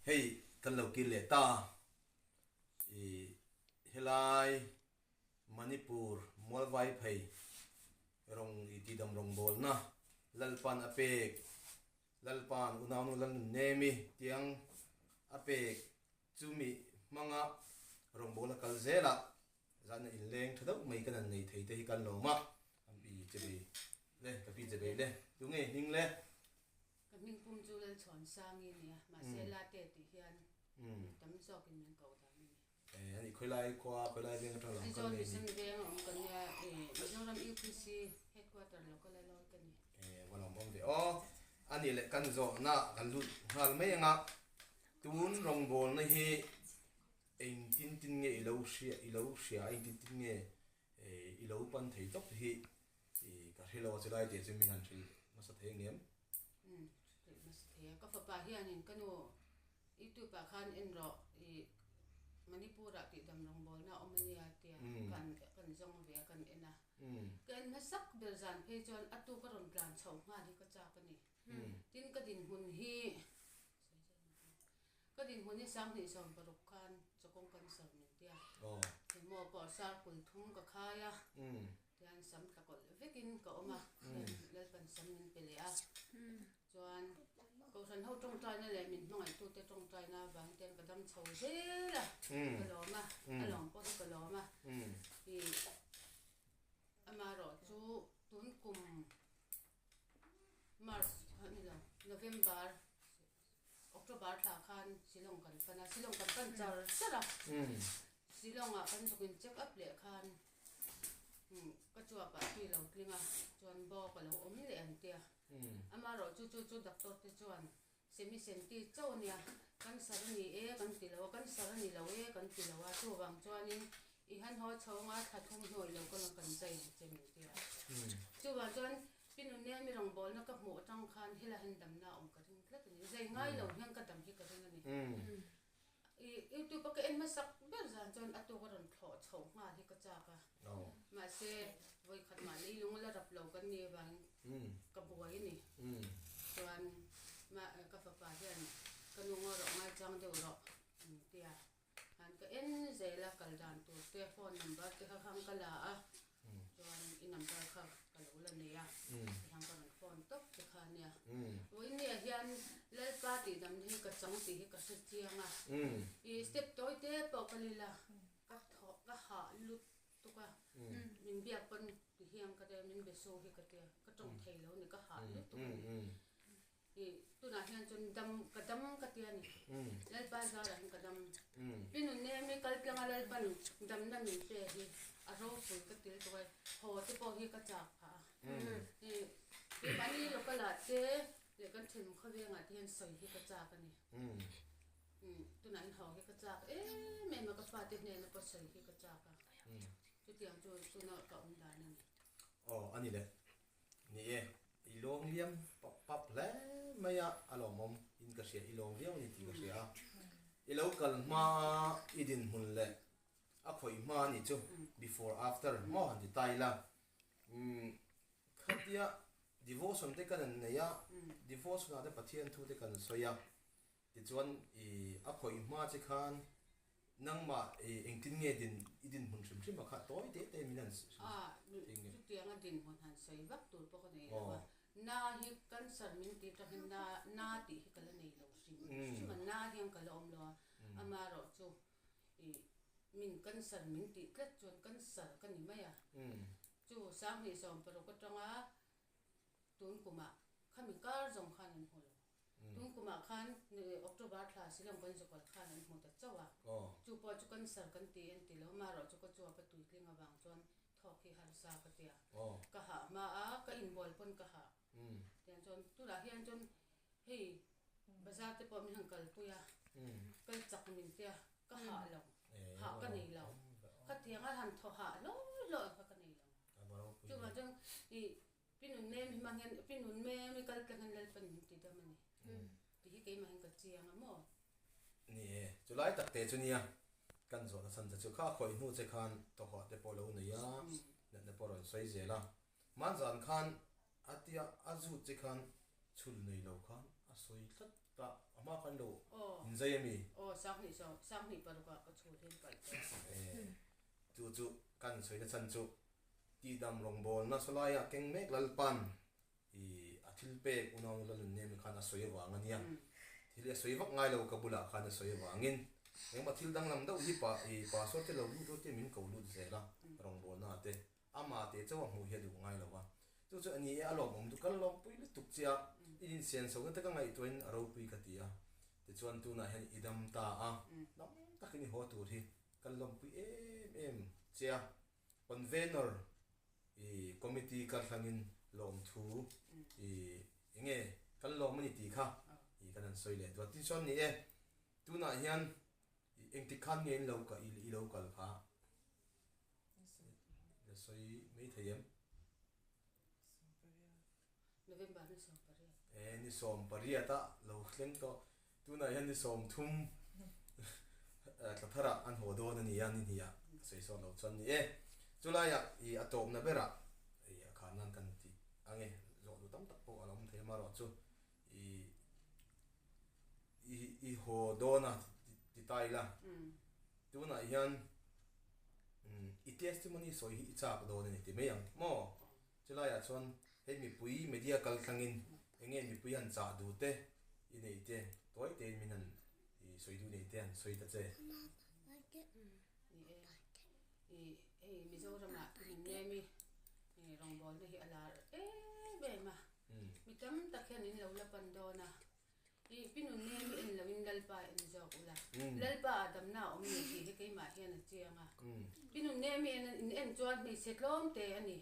Hei kan lo kir leh ta i helai Manipur Mualvai phei rawng i tihdam rawngbawlna Lalpan a pek Lalpan unaunu Lalnunnemi tiang a pek chumi hmanga rawngbawlna kal zelah Zan a inleng tha deuh mai kan han nei thei te hi kan lawm a, an pi che bei le, ka pi che bei le, tunge hming le? Ka hming pum chu Lalchhuansangi a nia, mahse Late tih hian mi tam zawkin min koh dan a ni. Eh, ani khawilai khua, khawilai veng atang lo kal Aizawl Mission veng a awm ka nia, eh, Mizoram UPC headquarter local a lawi ka ni. Eh, va lawm awm ve aw. Ani leh kan zawhna kan lut nghal mai anga, tun rawngbawlna hi Engtin tin nge i lo hria i lo hria a engtin tin nge i lo pan thei tawp hi ka hre lo a chulai tih chu min han hrilh hmasa thei ang em? Umm hrilh hmasa thei a, ka fapa hianin ka nu youtube ah khan en rawh i Manipur ah tihdam rawngbawlna a awm ania tia kan kan zawng ve a kan en a, ka en hmasak ber zan phei chuan a tuk a rawn tlan chhoh nghal hi ka chak a ni, tin ka dinhmun hi Ka dinhmun hi 2016 khan chawkawng cancer min ti a, chemo pawh sar kul thum ka khai a, tihian sam tla kawlh vekin ka awm a, hian Lalpan sam min pe leh a, chuan Kohhran ho tawngtaina leh min hmangaihtute tawngtaina avang te hian ka dam chho zel a, ka lawm a, a lawm pawh hi ka lawm a, ih amaherawh chu tun kum March a ni lo, November. October thla khan Shillong kan pan a, Shillong kan pan char char a, Shillong ah kan zuk in check up leh khan ka chuap ah tui lo tling a, chuan bawk a lo awm leh an tia, amaherawh chu chu chu doctor te chuan semi senti chauh a nia, cancer a ni e kan ti lo a, cancer a ni lo e kan ti lo a, chuvang chuanin i han haw chhawng a thla thum hnuai lo ka kan zai ang che min ti a, chuvang chuan Pi Nunemi rawngbawlna ka hmuh atang khan hela hian damna a awm ka ring tlat a ni. Zai ngai lo hian ka dam hi ka ring a ni. I YouTube a ka en hmasak ber zan chuan a tuk a rawn thlawh chho nghal hi ka chak a. Mahse, vawikhat mah leilung la rap lo kan nih avangin ka buai a ni. Chuan ka fapa hian ka nu ngaw rawh ngaichang deuh rawh an ti a. Han ka en zel a kal dan tur te phone number te kha khang ka la a chuan i number kha ka lo la nei a tihian ka rawn phone tawp te kha ania vawinia hian Lalpa tih dam hi ka chang tih hi ka hre chiang a i step tawi te pawh ka lil a ka thawh ka hah lut tuk a min biak pawn tihian ka tia min be su hi ka tia ka tawng thei lo ni ka hah lutuk a ni. I tunah hian chuan dam ka dam ka ti a ni. Lalpa zarah hian ka dam. Pi Nunemi kal tlanga Lalpan damna min pe hi a ropui ka til tawh e. Haw te pawh hi ka chak phah a. I keimahni local ah te leh kan thenawm khawvengah te hian sawi hi ka chak a ni. Tunah hian haw hi ka chak em em a, ka fate hnena pawh sawi hi ka chak a. Chutiang chu tuna ka awm dan a ni. Aw a ni le. Ni e, i lawng liam pap pap hle mai a, a lawmawm in ka hria, i lawng viau a ni tih ka hria a. I lo kal hma i dinhmun leh a khawih hma a nih chu, before after maw han ti ta ila. Umm khatia devotion te kan han nei a, devotion ah te Pathian thu te kan sawi a, Tichuan i a khawih hma che khan nangmah i engtin nge din i dinhmun hrim hrim a kha tawi te te min han sawi thei nge? Chutianga dinhmun han sawi vak tur pawh ka nei lo a, na hi cancer min tih atang hian na na tih hi ka la nei lo hrim hrim a, na hian ka la awm lo a, amaherawh chu i min cancer min tih tlat chuan cancer ka ni mai a, chu 2016 atanga Tun kumah khami kar zawng khan an hmu lo. Tun kumah khan October thla Shillong kan zu kal khan an hmu ta chauh a. Chu pawh chu cancer kan ti an ti lo. Amaherawh chu ka chuap a tuitling avang chuan thawk hi harsa ka ti a. Ka hah hma a, ka inbual pawn ka hah. Tiang chuan tunah hian chuan hei bazar te pawh min han kalpui a, kal chak min tia ka hah lo, hah ka nei lo. Khatianga han thaw hah hlawi hlawi kha ka nei lo. Chuvang chuan i Pi nun mem hi hmang hian pi nun mem i kal tlang hian Lalpan min ti dam a ni tih hi keimah hian ka chiang a maw? Ni e, chulai tak te chu nia kan zawhna chhan che chu kha khawih hnu che khan tawhah te pawh lo nei a, natna pawh rawn sawi zel a, hmanzan khan a tia a zut che khan chhul nei lo khan a sawi tlat. Tah a hma khan lo inzai a mi? Aw, sanghnih sawm, sanghnih parukah ka chhul hian paih tawh. E, chu chu kan sawina chhan chu tihdam rawngbawlna sawlaia keng mek Lalpan i a thil pek unau nula Lunnemi khan a sawi avang a nia. Thil hi a sawi vak ngai lo ka bulah khan a sawi avangin engmah thil danglam deuh hi pa i pastor te lo lut te min ko lut zel a rawngbawlna te Amah teh chauh a hmuh hi a duh ngai lo va. Chu chu a ni e, a lawmawm duh kal lawmpui lutuk che a, i insianchhohna te ka ngaihtuahin a ropui ka ti a. Tichuan tunah hian i dam ta a, dam takin i haw tur hi ka lawmpui em em che a. Convenor i committee kal hlangin lawmthu i enge kan lawm a ni tih kha i kan han sawi leh duat. Tichuan ni e, tunah hian i engtik khan nge in lo i lo kal kha? La sawi mai thei em? November ni 18. E ni 18 a lo thleng tawh. Tunah hian ni 30 thla tharah an haw dawn a ni a, ni hnih ah ka sawi sawt lo chuan ni e. Chulaiah i a tawpna berah i a khan nan kan tih ang e, zawh duh tam tak pawh a la awm thei a, amaherawhchu i i i haw dawn a ti ta ila. Tunah hian i testimony sawi hi i chak dawn a ni ti mai ang maw? Chulaiah chuan hei mipui media kal thlangin enge mipui han chah duh te i neih te tawi tein min han i sawi duh nei te han sawi ta che. Ni e, i hei Mizoramah nunnem i rawngbawlna hi a lar em em a, mi tam tak hian in lo la pan dawn a, I pi nun nem i en loin Lalpa en zawk ula. Lalpa ah damna a awm ni tih hi keimah hian a chiang a. Pi nun nem i en in en chuan hmeichhe tlawm te a ni.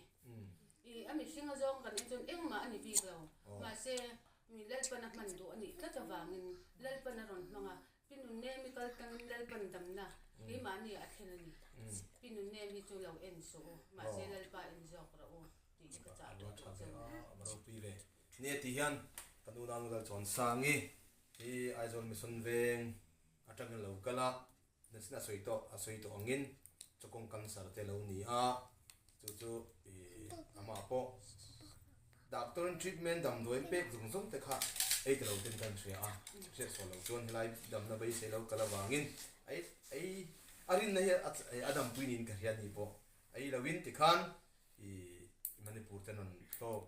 I a mihring a zawng kan en chuan engmah a ni bik lo. Mahse mi Lalpan a hman duh a nih tlat avangin Lalpan a rawn hmang a. Pi nun nem i kal tangin Lalpan damna keimahni ah a thlen a ni. Pi nun nem hi chu lo en suh u. Mahse Lalpa en zawk rawh u tih hi ka chah duh duh che u. Nia tih hian kan unau nula chuan Sangi hi Aizawl Mission veng atangin lo kal a, nachin a sawi tawh a sawi tawh angin chawkawng cancer te lo ni a, chu chu ih amah pawh doctor in treatment damdawi pek zawng zawng te kha ei ta lo ten kan hria a, hriat sual lo chuan helai damna beisei lo kal avangin ei ei a rinna hi a dampui niin ka hria ni pawh ei loin tikhan ih Manipur te rawn hlawk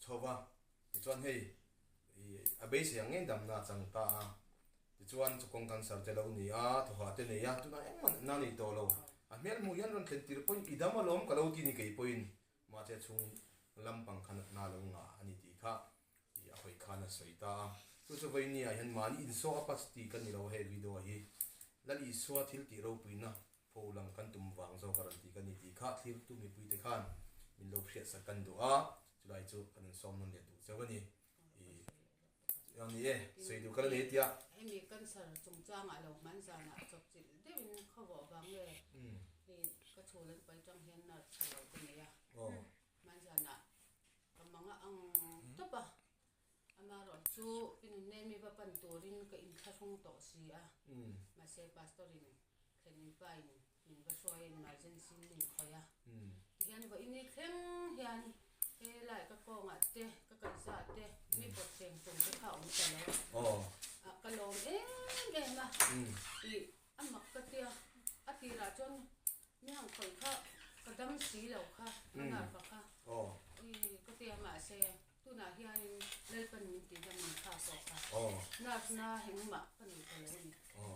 chho va, tichuan hei ih a beisei ang ngei damna a chang ta a, tichuan chawkawng cancer te lo ni a, thawhah te nei a, tunah engmah natna a nei tawh lo, a hmel hmuh hian rawn thlen tir pawhin i dam alawm ka lo ti ni kei pawhin mahse chhung lampang kha natna a lo ngah a ni tih kha ih a hawi khan a sawi ta a, chu chu vawinia ah hian mahni insawh a pas tih ka ni lo hei video hi Lal Isua thil tih ropuina Pho lang kan tum vang zawk a rawn ti ka ni tih kha thlirtu mipuite khan min lo hriatsak kan duh a, chulai chu kan insawm nawn leh duh chauh a ni. I a ni e, sawi duh ka la nei tia. Hemi cancer chungchangah lo hman zanah chawpchilh deuhin khawvawh vang nge i ka chhul an pai tang hian nerve tha lo ka nei a, hman zanah ka mang a ang tawp a, Amaherawh chu pi Nunemi va pan turin ka inthlahrung tawh si a, mahse Pastor in thlenin pa in min va hruai a, emergency in min khawih a. Tihian vawiin ni thleng hian he lai ka kawngah te, ka kaihza te, mi pawt cheng chung te kha a awm ta lo a, ka lawm em em a, ih a mak ka tia, a tirah chuan mi hang khawih kha ka dam si lo kha, ka nerve kha, ih ka tia mahse. Tunah hianin Lalpan min tih dam min thlak tawh kha. Nurse na engmah ka nei ta lo a ni.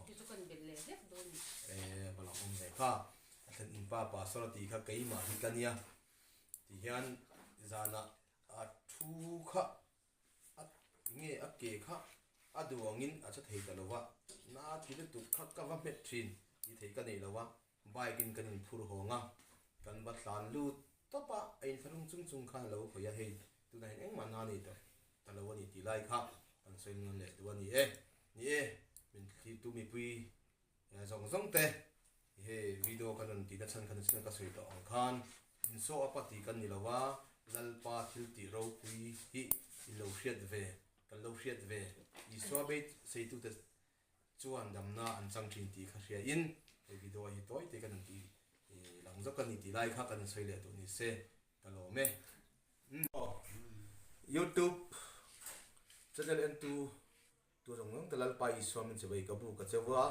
Chu chu kan belh leh hlek dawn a ni. E, va lang awm ve kha. A thlen in pa pastor a tih kha keimah hi ka nia. Ti hian zanah a thu kha a nge a ke kha a duh angin a che thei ta lo va. Na ti lutuk kha ka va hmet thin tih thei ka nei lo va. Bike in kan inphur hawng a, kan va tlan lut tawp a, a inthlahrung chung chung khan a lo hawi a, hei tunah hian engmah na nei ta ta lo a ni tih lai kha kan sawi nawn leh duh a ni e. Ni e, min thlirtu mipui zawng zawng te hei video kan rawn tihna chhan khan chhan ka sawi tawh ang khan insaw apa tih kan ni lo a, Lalpa thil tih ropui hi in lo hriat ve, kan lo hriat ve, Isua beiseitute chuan damna an chang thin tih kha hria in hei video hi tawi te kan ti lang zawk a ni tih lai kha kan sawi leh duh ni se ka lawm e. Youtube channel entu. Tu zawng zawng te Lalpa Isua min chibai ka bu ka cheu a,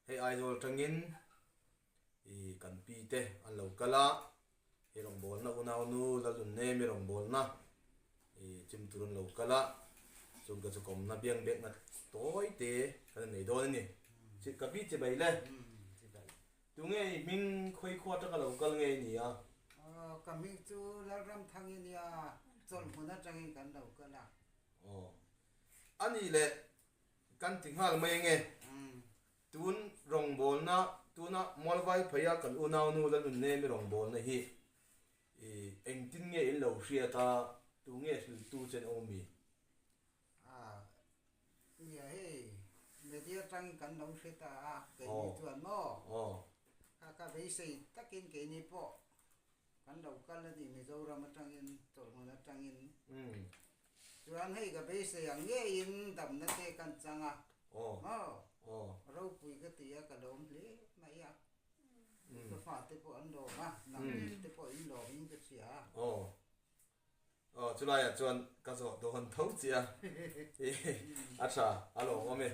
hei Aizawl atangin i kan pi te an lo kal a, hei rawngbawlna unaunu Lalnunnem i rawngbawlna i chim tur an lo kal a, chung ka chu kawmna biang bekna tawi te kan nei dawn a ni. Ka pi chibai le. Tunge i hming khawikhua atanga lo kal nge i ni a? Aw, ka hming chu Lalramthangi nia, chawlhmun atangin kan lo kal a. Aw, a nih leh kan ti nghal mai ange. Tun rawngbawlna, tuna Mualvai phaia kan unaunu Lalnunnemi rawngbawlna hi i engtin nge in lo hriat a, tunge hriltu chen awm mi? A, nia hei media tang kan lo hre ta a, keini chuan maw? Kha kha beisei takin keini pawh kan lo kal a ni Mizoram atangin chawlhmun atangin. Chuan hei ka beisei ang ngeiin damna te kan chang a, maw? Ropui ka ti a, ka lawm hle mai a. Ka fate pawh an lawm a, nang te pawh in lawmin ka hria a. Aw chulaiah chuan ka zawh dawn tho che a, a tha a lawm awm e.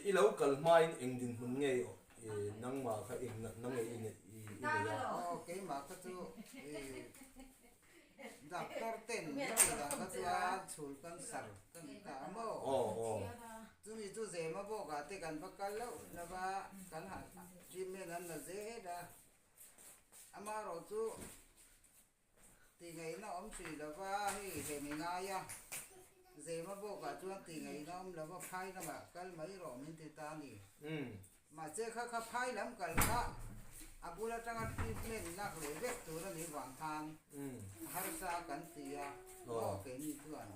I lo kal hmain eng dinhmun nge i nangmah kha eng natna nge i nei a? Aw keimah kha chu doctor ten min tih dan kha chuan chhul cancer ka ni ta a maw? Aw aw. Chumi chu zema bawkah te kan va kal loh lova kan han treatment an la zel a, amaherawhchu Tih ngaihna awm hrih lova hei he mi ngai a, Zema bawkah chuan tih ngaihna awm lova phai lamah kal mai rawh min ti ta a ni. Mahse kha kha phai lam kal kha a bul atanga treatment lak leh vek tur a nih vang khan harsa kan ti a, maw keini chuan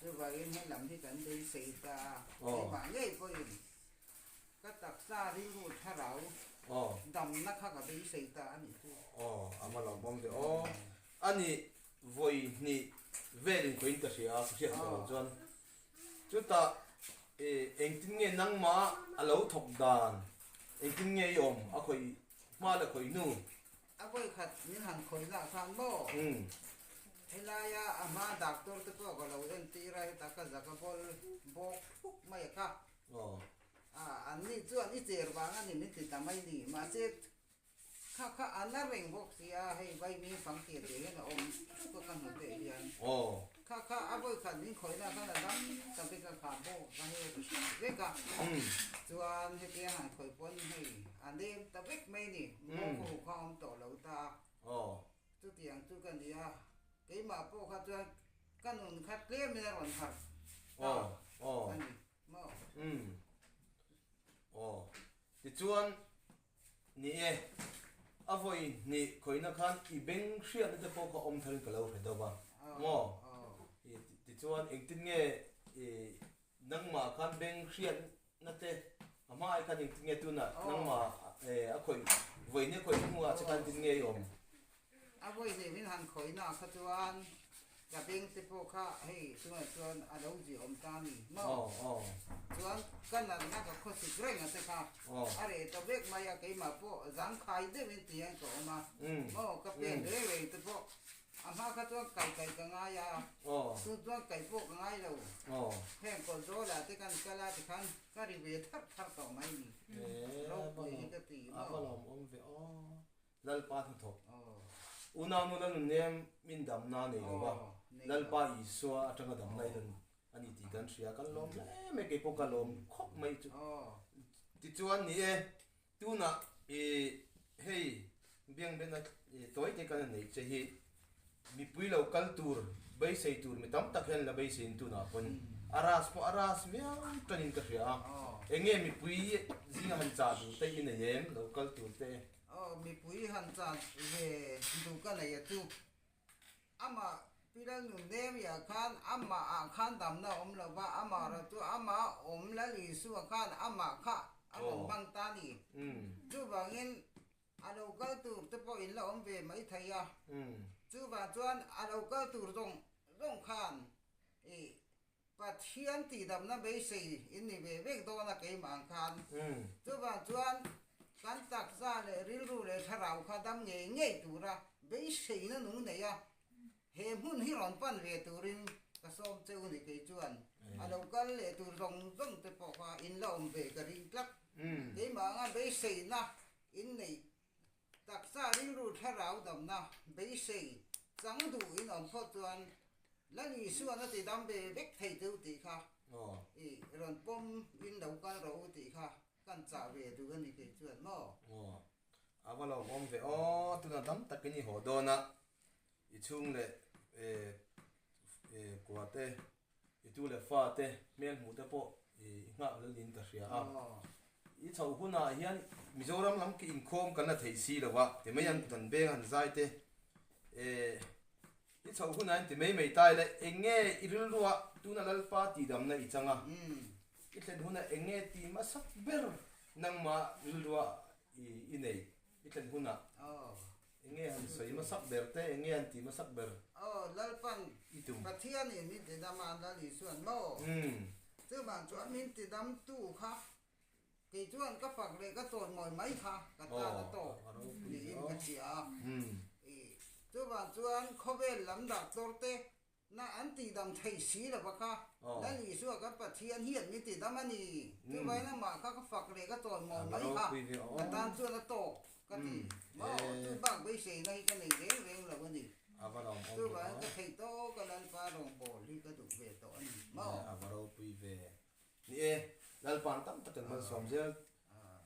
chuvangin he lam hi kan beisei ta a, keimah ngei pawhin Ka taksa rilru thlarau damna kha ka beisei ta a nih chu. Aw, a hma lo bawm ve aw. A nih vawi hnih velin khawiin ka hria a, ka hriat tawh loh chuan. Chutah engtin nge nangmah a lo thawk dan, engtin nge i awm a khawih hma leh khawih hnu? A vawi khat min han khawihna khan maw? Helaia a hma doctor te pawh ka lo entir a, heta ka zaka bawl bawk thuk mai a kha. A, an nih chuan i cher vang a ni min ti ta mai ni. Mahse, kha kha a na reng bawk si a, hei vaimi fang tir tih hian a awm thuk a ka hmu teh hian. Kha kha a vawi khat min khawihna khan a dam ta vek a, kha bawk kha hei ka hre vek a. Chuan hetia han khawih pawn hei a nem ta vek mai ni, bawk ho kha a awm tawh lo ta a. Chutiang chu ka ni a, keimah pawh kha chuan ka nun kha tlemin a rawn harh ta a ni. Maw? Umm. Aw. Tichuan, ni e, a vawi hnih khawihna khan i beng hriatna te pawh kha awm tharin ka lo hre deuh va. Maw? I tichuan engtin nge i nangmah khan beng hriatna te a hma ai khan engtin nge tunah nangmah a khawih vawi hnih a khawih hnuah che khan engtin nge i awm? A vawi hnih min han khawihna kha chuan ka beng te pawh kha hei chungah chuan a lo zih awm ta a ni maw? Chuan ka natna ka khawsik reng a te kha a reh ta vek mai a, keimah pawh zangkhai deuhin ti hian ka awm a maw? Ka pen reng reng te pawh a hma kha chuan kai kai ka ngai a, tun chuan kai pawh ka ngai lo, heng kawt zawlah te kan kal a tikhan ka ri ve tharh tharh tawh mai ni, ropui hi ka ti maw? Lalpa hnathawk. Unaunu Lalnunnem min damna a nei lo va, Lalpa Isua atanga damna in an a ni tih kan hria, kan lawm hle mai, kei pawh ka lawm khawp mai chu. Tichuan ni e, tunah i hei biangbena tawi te kan neih che hi mipui lo kal tur, beisei tur mi tam tak hian la beiseiin tunah pawn a ras pawh a ras viau tanin ka hria a, enge mipui zinga han chah duh te i nei em lo kal tur te? Aw mipui han chan ve duh ka nei a chu. Amah Pilal nun Nehemiah khan amah ah khan damna a awm lo va, amah erawh chu amah awm Lal Isua khan amah kha a rawn hmang ta a ni. Chuvangin a lo kal tur te pawh in la awm ve mai thei a. Chuvang chuan a lo kal tur zawng zawng khan i Pathian tihdamna beisei in ni ve vek dawn a keimah ang khan. Chuvang chuan kan taksa leh rilru leh thlarau kha dam ngei ngei tura beiseina nung nei a, he hmun hi rawn pan ve turin ka sawm che u ni kei chuan. A lo kal leh tur zawng zawng te pawh kha in la awm ve ka ring tlat. Keimah anga beiseina in neih taksa rilru thlarau damna beisei chang duh in awm phawt chuan Lal Isuan a ti dam ve vek thei teu tih kha i rawn pawm in lo kal rawh u tih kha kan chah ve duh a ni kei chuan maw? Aw, a va lo awm ve aw, tuna dam takin i haw dawn a, i chhung leh kua te, i tu leh fa te hmel hmuh te pawh i nghak lel niin ka hria a. I chhoh hunah hian Mizoram lam khi inkhawm kan la theih si lo a, ti mai ang kan beng han zai te i chhoh hunah hian ti mai mai ta ila eng nge i rilrua tuna Lalpa tihdamna i chang a, i thlen hunah eng nge ti hmasak ber nangmah rilrua i nei i thlen hunah eng nge han sawi hmasak ber te eng nge han ti hmasak ber Aw Lalpan i tum. Pathianin min tidam a Lal Isuan maw? Chuvang chuan min tidamtu kha Kei chuan ka fak leh ka chawimawi mai kha ka tan a tawk niin ka hria a. Chuvang chuan khawvel lam doctor te na an tihdam thei si lo va kha, Lal Isua kan Pathian hian min tidam a ni. Chuvangin amah kha ka fak leh ka chawimawi mai kha ka tan chuan a tawk ka ti. Maw chu bak beiseina hi ka nei reng reng lo a ni. Chuvangin ka theih tawk a Lalpa rawngbâwl hi ka duh ve tawh a ni. Maw. Ni e, Lalpan tam takin malsawm zel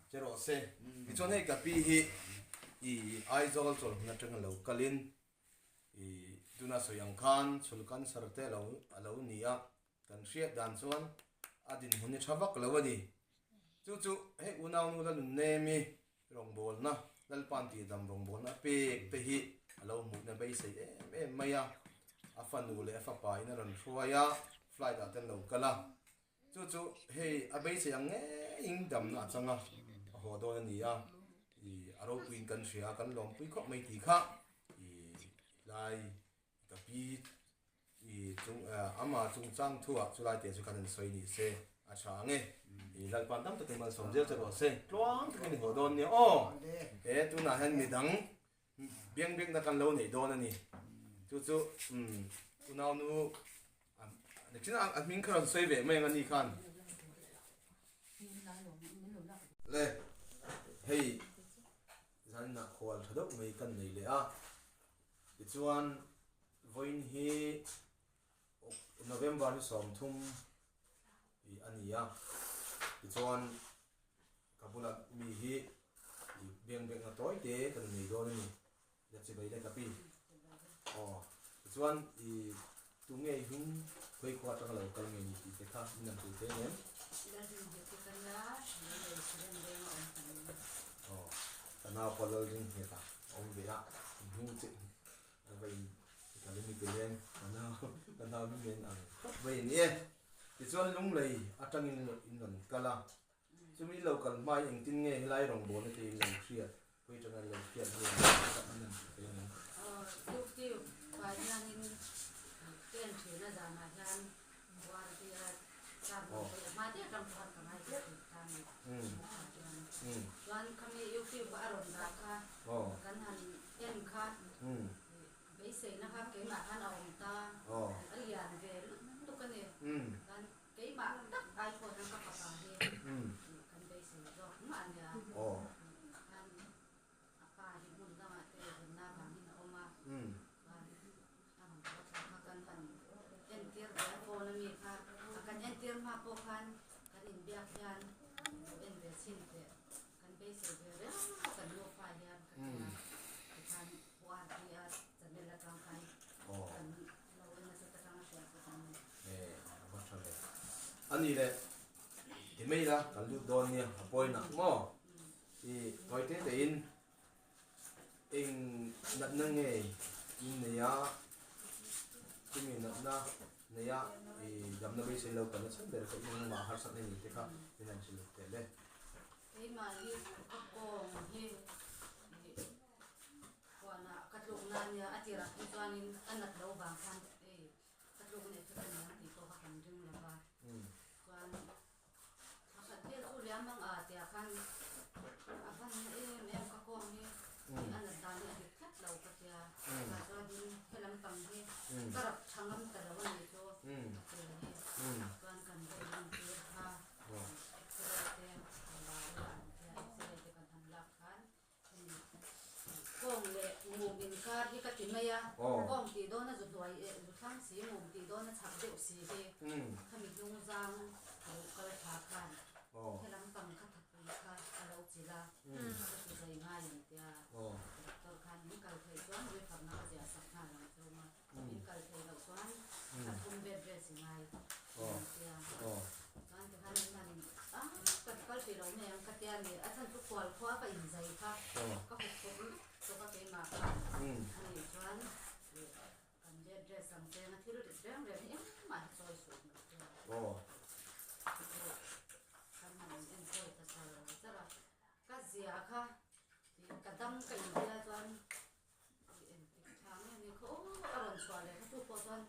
che rawh se. Tichuan hei ka pi hi i Aizawl chawlhmun atanga lo kalin i tuna sawi ang khan chhul cancer te lo a lo ni a, kan hriat dan chuan a dinhmun hi tha vak lo a ni. Chu chu hei unaunu la nunnemi rawngbawlna, Lalpan tihdam rawngbawlna a pek te hi a lo hmuhna beisei em em mai a, a fanu leh a fapa in a rawn hruai a, flight ah te an lo kal a, chu chu hei a beisei ang ngeiin damna a chang a, a haw dawn a ni a, ih a ropuiin kan hria a, kan lawmpui khawp mai tih kha ih lai ka pi I chung ama chungchang thuah chulai te chu kan han sawi ni se a tha ang e. I Lalpan tam takin malsawm zel che rawh se. Tluang takin i haw dawn nia aw. He tunah hian midang biang biakna kan lo neih dawn a ni. Chu chu unaunu nichin a hming kha rawn sawi ve mai ang a ni khan. Le hei zaninah khual tha deuh mai kan nei leh a. Tichuan Vawiin hi November ni 30 i a ni a, tichuan ka bula mi hi i beng bekna tawi te kan nei dawn a ni, la chi bai le ka pi. Aw, tichuan i tu nge i hming khawi khua atanga lo kal nge ni tih te kha min han hrilh thei ang em? Aw, ka nau pawh Lalringheta a awm ve a, hming che A va in ka lung i ti leng ka nau ka nau min en ang khawp mai a ni e. Tichuan lunglei atangin in rawn kal a, chumi lo kal hmai engtin nge helai rawngbawlna te in lo hriat, khawi atanga in lo hriat nge ni tih tak an han hrilh thei ang em? Youtube ah hianin pen thin a zanah hian Guardia car hmang pawh a hma deuh atang khan ka ngai teh tih ta ni chuan khami youtube a rawn dah kha kan han en kha beiseina kha keimah khan a awm ta a lian ve lutuk a ni chuan keimah tak ai pawh hian ka fapa hi kan beisei zawk mah a nia khan a pa hi hmun dangah te zirna vangin a awm a chuan A rawn tawh thlak kha kan han entir ve a, phone ami kha a kan entir hma pawh khan kan inbiak hian lo en ve chhin teh kan beisei ve reng a kan nufa hian ka ti a, tikhan URP a channel atang khan kan lo en nasa tak anga hriat chu kan ni. E a va tha ve. A ni le ti mai la kan lut dawn nia a pawina maw i tawi te te in Eng natna nge in nei a, chumi natna nei a i damna beisei lo kan nachhan ber kha i engmah harsatna ni te kha min han hrilh teh le. Keimah hi ka kawng hi huanah ka tlukna a nia, a tirah phei chuanin a nat lo vang khan ei ka tlukna effect a ni ang tih pawh kha kan ring lo va, chuan Pakhat vel chu liam ang a tia khan a van na em em ka kawng hi a nat dan hi a dik tlat lo ka tia tah chuan he lampang hi ka rap tha ngam ta lo a nih chu ka ke hi chuan ka. mai a, kawng tih dawn a zu hnuai eh zu thlang si mum tih dawn a chhak deuh si hi khami hnung zang lo kal tha khan helam pang kha thapui kha a lo chilh a, ka ti zai ngai ang tia doctor khan min kal theih chuan rifakna ka ziah sak nghal ang chhung a, min kal theih loh chuan a thum bed rest i ngai ang tia chuan tikhan min han a ka kal pi lo mai ang ka tia ni a chhan chu kual khua ka inzai kha ka hup khawp lutuk. Chawka keimah kha a nih chuan kan bed rest ang cheng a thil rit reng reng hi engmah hi chawi suh hmuh te kan han in enkawl ta char char a, ka zia kha ka dam ka inbia chuan entik tha nge ni kha aw a rawn chhuah leh kha chu pawh chuan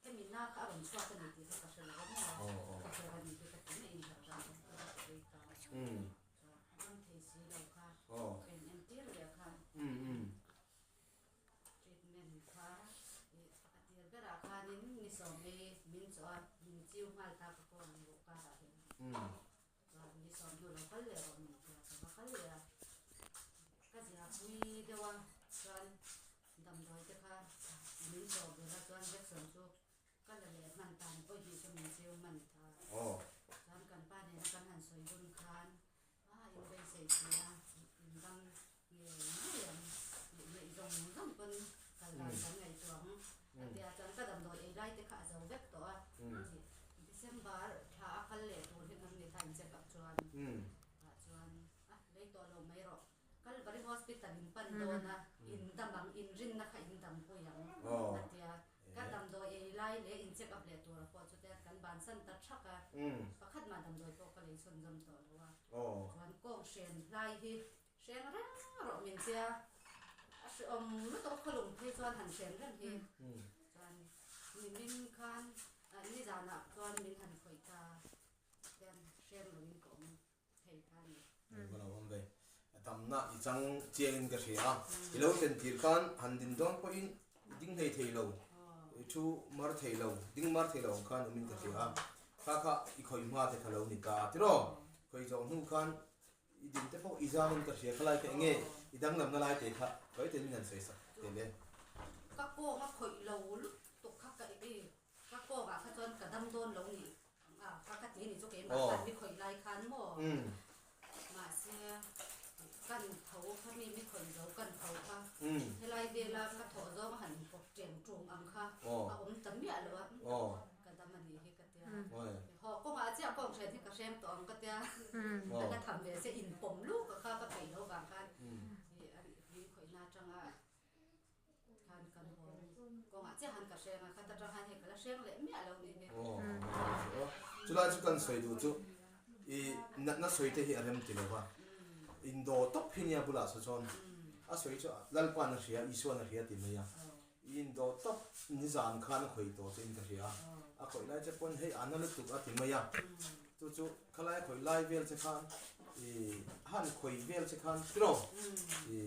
hemi na kha a rawn chhuak a ni tih kha ka hre lo a maw ka hre a ni tih ka ti mai inherh dan ka vei ta chuan a dam thei si lo kha ka in entir leh khan treatment kha a tir berah khanin ni sawmei min chawh a min chiu nghal ta ka kawng luh karah hian chuan ni sawm hnu lo kal leh rawh min tia ka va kal leh a ka zia pui deuh a chuan damdawi te kha min chawh ber a chuan injection chu ka la leh hman ta ni pawh hi chu min chiu hman ta chuan kan pa nena kan han sawi dun khan a inbeisei si a indang ngei ngei ang tih neih zawng zawng pawn kal dan kan ngaihtuah ang a tia chuan ka damdawi ei lai te kha a zo vek tawh a December thla a kal leh tur hi an ni kha in check up chuan tah chuan a lei tawh lo mai rawh Calvary Hospital in pan dawn a in dam ang in rinna kha in dam pui ang a tia ka damdawi ei lai leh in check up leh tura pawh chutia kan bansan ta thak a pakhat mah damdawi pawh ka lei chhunzawm tawh lo a chuan kawng hren hlai hi Hreng reng rawh min tia a hrehawm lutuk a khawlung phei chuan han hren reng hi chuan nimin khan nizanah chuan min han khawih ta hian hreng loin ka awm thei ta a ni. Ka lo awm ve. A tamna i chang chiangin ka hria a, i lo thlen tir khan han din dawn pawhin i ding hlei thei lo, i thu mar thei lo, ding mar thei lo ang khan awmin ka hria a, kha kha i khawih hma te kha lo ni ta tiraw? Khawih zawh hnu khan I din te pawh i zang in ka hria kha lai kha enge i danglam na lai te kha kawi ten min han sawi sak te le. Ka kawng a khawih lo lutuk kha ka i ka kawng ah kha chuan ka dam dawn lo nih a kha ka ti ni chu keimah khan mi khawih lai khan maw mahse kan tho kha mi mi khawih zo kan tho kha helai vela ka thawh zawng a han inpawp teng tung ang kha a awm ta miah lo a ka dam a nih hi ka tia. Haw kawngah chiah kawng hren hi ka hrem tawh ang ka tia a la tham ve se inpawm luk a kha ka peih lo vang khan min khawihna atanga khan kan haw kawngah chiah han ka hreng a khat atang khan hei ka la hreng leh miah lo nih hi. Chulai chu kan sawi duh chu i natna sawi te hi a rem ti lo va indo tawp hi nia bulah saw chuan a sawi chu Lalpa'n a hria Isua'n a hria ti mai a. I indawh tawp nizan khan a khawih tawh che in ka hria a, a khawih lai che pawn hei a na lutuk a ti mai a, chu chu khalai a khawih lai vel che khan i han khawih vel che khan tiraw i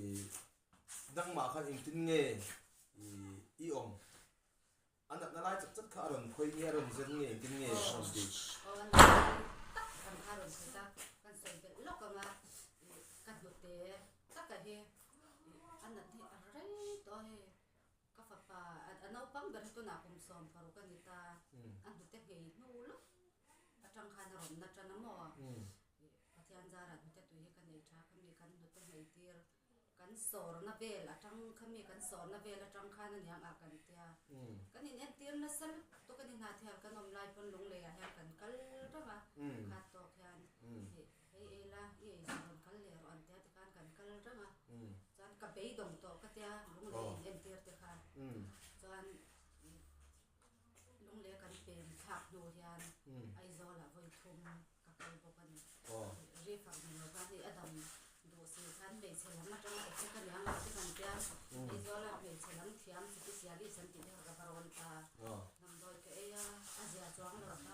dangmah khan engtin nge i i awm a natna lai chat chat kha a rawn khawih nge a rawn zen nge engtin nge a rawn tih. Aw a natna lai tak ang kha a rawn khawih ta, kan sawi belh lawk ang a i ka hnute taka hi A nat hi a rei tawh a hei ka fapa a naupang ber hi tunah kum 16 a ni ta a hnute nghei hnu lawk atang khan a rawn na tan a maw Pathian zarah hnute tui hi ka nei tha khami kan hnute nghei tir kan sawrna vel atang khami kan sawrna vel atang khan a niang ah kan tia kan in entir nasa lutuk a ni hnahthial kan awm lai pawn lunglei ah hian kan kal reng a khat tawk hian Hei ei la, i ei zawh rawn kal leh rawh an tia tikhan kan kal reng a, chuan ka beidawng tawh ka tia lunglei in entir te kha chuan lunglei kan pen thlak hnu hian Aizawlah vawi thum ka kal bawk a ni. Rifak ni lo khan hei a dam duh si khan hmeichhe lam atanga effect a nia ngah te kan tia Aizawlah hmeichhe lam thiam specialist an tih te kha ka va rawn ta. Damdawi ka ei a, a zia chuang lo kha.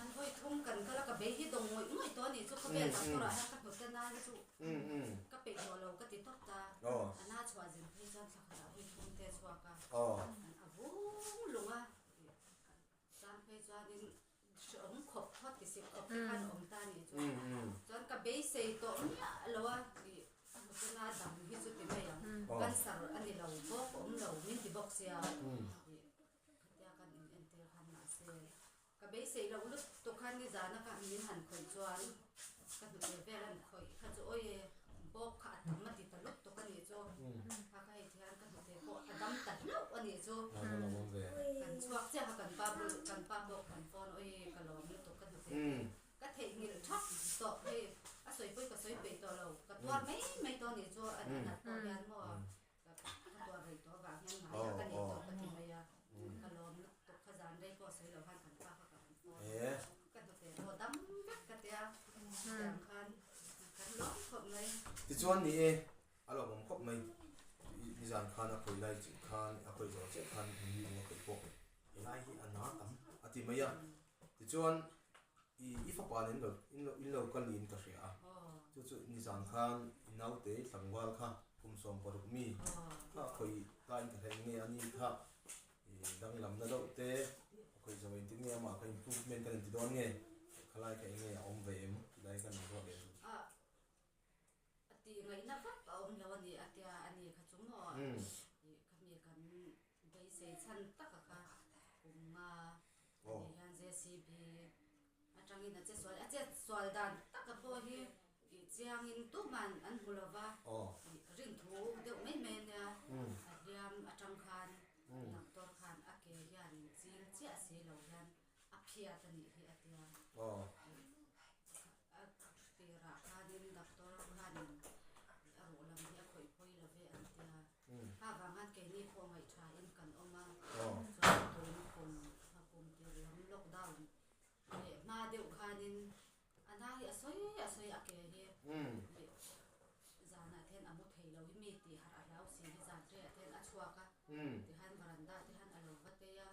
An vawi thum kan kal a, ka bei hi dawng ngawih ngawih tawh a nih chu khawvel doctor ah hian ka hnawt a na hi chu ka peih tawh lo ka ti tawp ta. A na chhuah zin phei chuan thla khatah vawi thum te a chhuak a, a vung lung a, chuan phei chuanin hrehawm khawp phawt ti sik khawp te khan a awm ta a nih chu. Chuan ka beisei tawh miah lo a, a hnawt a na dam hi chu ti mai ang, cancer a ni lo bawk a awm lo min ti. beisei loh lutuk khan nizana kha min han khawih chuan ka hnute vel an khawih kha chu awi e bawk kha a tam a ti ta lutuk a nih chu a ka hei thian ka hnute pawh a dam ta hlauh a nih chu kan chhuak chiah kha kan pa bul kan pa bawk kan phone awi ka lawm lutuk ka hnute ka theihnghilh thap tawh hei a sawi pawh ka sawi peih tawh lo ka tuar mai mai tawh a nih chu a nat pawh hian maw ka tuar rei tawh avang hian ngaiah ka nei tawh ka ti mai a ka lawm lutuk kha zan rei pawh sawi loh khan kan pa kha ka han phone ka hnute pawh dam vek ka tia tiang khan kan lawm khawp mai. Tichuan ni e, a lawmawm khawp mai. Nizan khan a khawi lai chiah khan a khawi zawh chiah khan ni eng a khawi pawh helai hi a na tam a ti mai a. Tichuan i i fapa nen lo in lo kal niin ka hria a, chu chu nizan khan i naute tlangval kha kum 16 mi kha a khawi tain ka hleng nge a ni kha i danglamna deuh te a khawi zo engtin nge amah kha improvement kan inti dawn nge khalai kha eng nge a awm ve em tilai kan inruat leh duh. A tih ngaihna vak a awm lo a ni a tia a ni kha chu maw i khami kan beisei chhan taka kha kum nga a nih hian JCB atangin a che sual a che sual dan taka pawh hi i chiangin tuman an hmu lo va i rinthu deuh mai mai a nia a hliam atang khan doctor khan a ke hian chil chiah si lo hian a phiat a nih hi a tia a tirah khanin doctor khanin a ruh lam hi a khawih pawi lo ve an tia. Kha vang khan keini pawh ngaihṭhain kan awm a, chuan tun kum kum tir lam lockdown leh hma deuh khanin a na hi a sawi a sawi a ke hi zanah te hian a mu thei lo hi mi tih harh a hlau si hi zan rehah te hian a chhuak a tihian varanda te hian a lo va tei a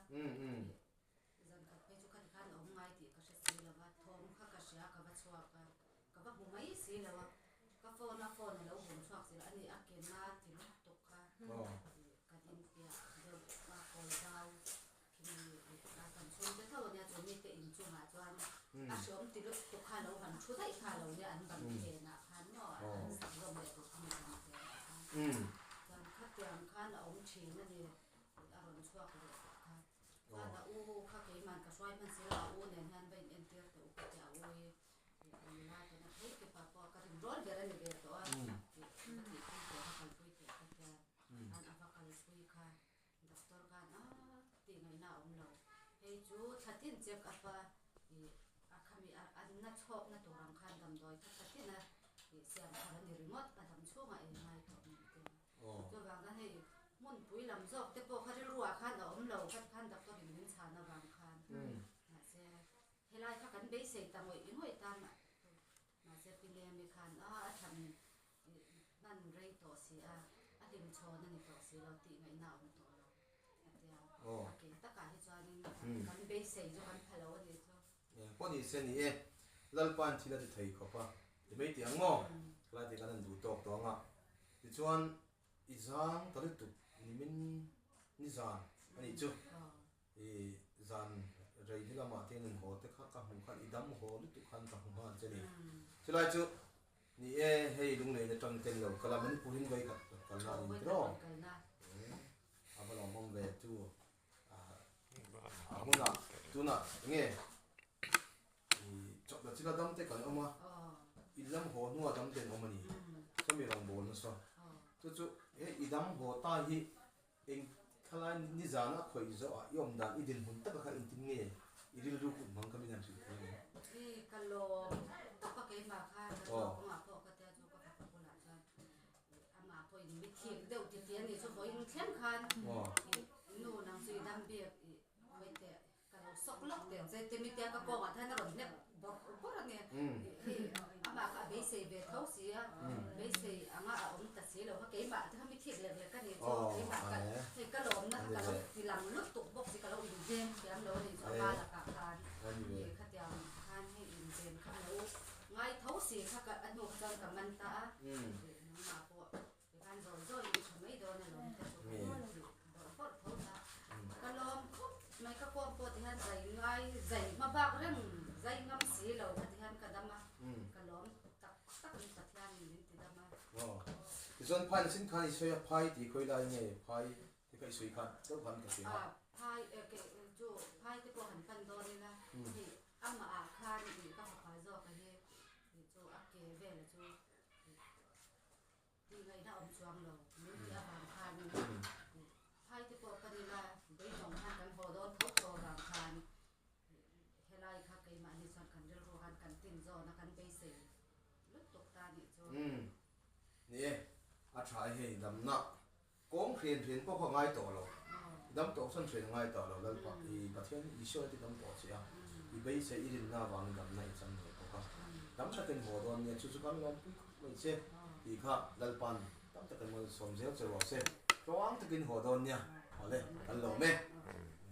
zan khat phei chu khati khan a awm ngai tih ka hre si lo va thawm kha ka hria ka va chhuak a ka va hmu mai si lo a ka phone a phone a lo hum chhuak zel a ni a ke na ti lutuk kha kan inpiah deuh a kawl zau khimi a kan chhungte tho ania chu mite inchungah chuan a hreawm ti lutuk kha lo han thu daih kha lo nia an ban phenah khan maw an sak zawm leh tur khami ban phenah khan chuan khatiang khan a awm thin a ni a rawn chhuak leh kha. Chuan a u kha keiman ka hruai hman si lo, a u nen hian va in entir teh u ka ti a, a u hi a nula ten a phei kipa pawh ka rin rawl ber a ni ve tawh a, tih va tihpui teh va kalpui teh ka tia, chuan a va kalpui kha doctor khan a tih ngaihna a awm lo, hei chu thla tin check up a ih a khami a na chhawkna tur ang khan damdawi kha thla tin a ih siam thar a ni ringawt, a dam chhungah ei ngai tawh min ti a. Chuvang khan hei hmunpui lam zawk te pawh kha rilruah khan a awm lo khat khan doctor in min chhan avang khan mahse helai kha kan beisei ta ngawih ngawih ta mahse pi Nemi khan a a than hman rei tawh si a a hlim chhawn a ni tawh si lo tih ngaihna a awm tawh lo a tia a ke takah hi chuanin kan beisei chu kan pha lo a nih chu. Pawh ni se ni e, Lalpa'n thil a ti thei khawp a, ti mai tih ang maw? Khalai tih kan han duh tawk tawh ang a. Tichuan, i zang ta lutuk nimin ni zan a nih chu. I zan rei hnu lamah te hian haw te kha ka hmuh khan i dam haw lutuk khan ka hmu nghal che ni. Chulai chu, ni e, hei lunglei atang ten lo kal a, Manipur-in vawi khat kalna a ni tiraw? A va lawmawm ve chu. A hunah tunah enge i chawhna chila dam te kan awm a, in lam haw hnuah dam te an awm a ni. Sawmi rawngbâwl nasa. Chu chu he i dam haw ta hi eng thlalai nizan a khawih zawhah i awm dan i dinhmun taka kha engtin nge i rilru kut hmang kha min han hrilh thei ang em? Hi ka lawm tawp a keimah kha ka kawngah pawh ka tia chu ka fapa bulah chuan Amah pawhin mi thik deuh ti ti a nih chu vawiin thleng khan i nu nang chu i dam bik i vawi teh ka lo sawk lawk teh ang che ti mi tia ka kawngah te hian a rawn hlep bawrh bawrh a ni. Hei amah kha a beisei ve tho si a, beisei anga a awm ta si lo kha keimah te kha mi thik lek lek a nih chu keimah ka hei ka lawmna kha ka lo ti lang lutuk bawk si ka lo inveng thiam lo a nih chu ama lakah khan khatiang khan hei inven kha a lo Ngai tho si kha ka a hnu kha chuan ka man ta a, nangmah pawh tikhan zawi zawi i tha mai dawn alawm te chu ka ti bawrh bawrh tho ta. Ka lawm khawp mai ka kawm pawh tihian zai ngai zai hma bak reng zai ngam si lo kha tihian ka dam a, ka lawm tak tak in Pathian in min ti dam a. Aw, tichuan phai na sin khan i sawi a, phai tih khawi lai nge phai te kha i sawi khan deuh khan ka hria a. Phai chu phai te pawh han pan dawn ila. Amah ah khan ih ka fapa zawk a hi ih chu a ke vel chu tih ngaihna awm chuang lo min tih avang khan ih phai te pawh pan ila beidawng khan kan haw dawn tho tho avang khan ih helai kha keimahni chuan kan rilru khan kan tin zawn a kan beisei lutuk ta nih chu. Umm ni e a tha e hei damna Kawng hrian hrian pawh kha ngai tawh lo. I dam tawh chuan hrian a ngai tawh lo. Lalpa, i Pathian Isua ti dam tawh che a, i beisei i rinna avangin damna i chang ngei bawk a. Dam takin haw dawn nia, chu chu kan lawmpui khawp mai che tih kha Lalpa'n tam takin malsawm zel che rawh se. Tluang takin haw dawn nia, awle, kan lawm e.